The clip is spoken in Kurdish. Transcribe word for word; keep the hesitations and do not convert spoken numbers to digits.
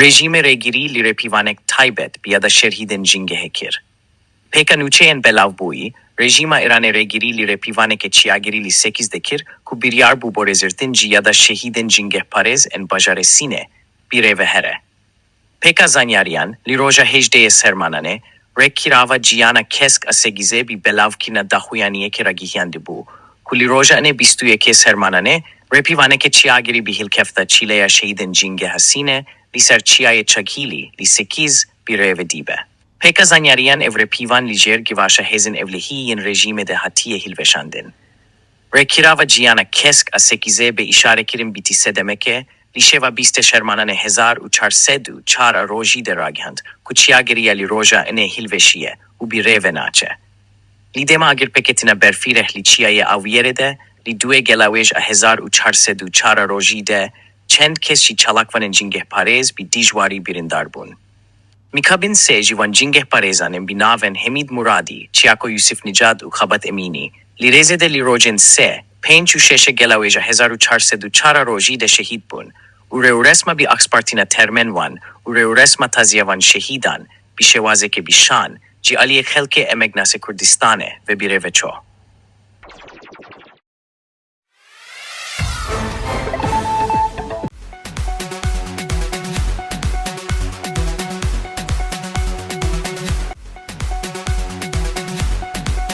Rejîmê rêgirî li rêpîvanek taybet bi yada şehîdên cîngehê kir. Pêka nûçeyên belavbûyî, rejîma Îranê rêgirî li rêpîvaneke çiyagirî li sekîz de kir ku biryar bû bo rêzgirtin ji yada şehîdên cîngehparêz ên bajarê Sînê bi rê ve here. Pêka zanyariyan, li roja hejdehê Sermananê, rêkkirava ciyana kesk a Sekîzê bi belavkirina daxuyaniyekê ragihiyandibû ku li roja inê bîst û yekê Sermananê, rêpîvaneke çiyagirî bi hilkefta çileya şehîdên cîngeha Sînê li ser çiyayê Çakhîlî li Sekîz bi rê ve dibe. Pêka zanyariyan, ev rêpîvan li jêr givaşa hêzên ewlehî yên rejîmê de hatiye hilweşandin. Rêkkirava ciyana kesk a Sekîzê bê îşarekirin bi tî sedemeke, li şeva bîstê Şermananê hezar û çar sed û çar a rojî de ragihand ku çiyagiriya li roja inê hilweşiye û bi rê ve naçe. Li dema agirpêketina berfîreh li çiyayê Awiyerê de, li duê Gelawêj a hezar û çar sed û çar a rojî de, çend kes ji çalakvanên cîngehparêz bi dijwarî birîndar bûn. Mixabin sê ji van cîngehparêzanên bi navên Hemîd Muradî, Çiyako Yusif Nicad û Xabat Emînî, li rêzê de li rojên sê, pênc û şeşê Gelawêja hezar û çar sed û çar a rojî de şehîd bûn û rêûresma bi axpartina termên wan û rêûresma taziya van şehîdan bi şêwazeke bi şan ji aliyê xelkê Emek Nasê Kurdistanê ve bi rê ve ço.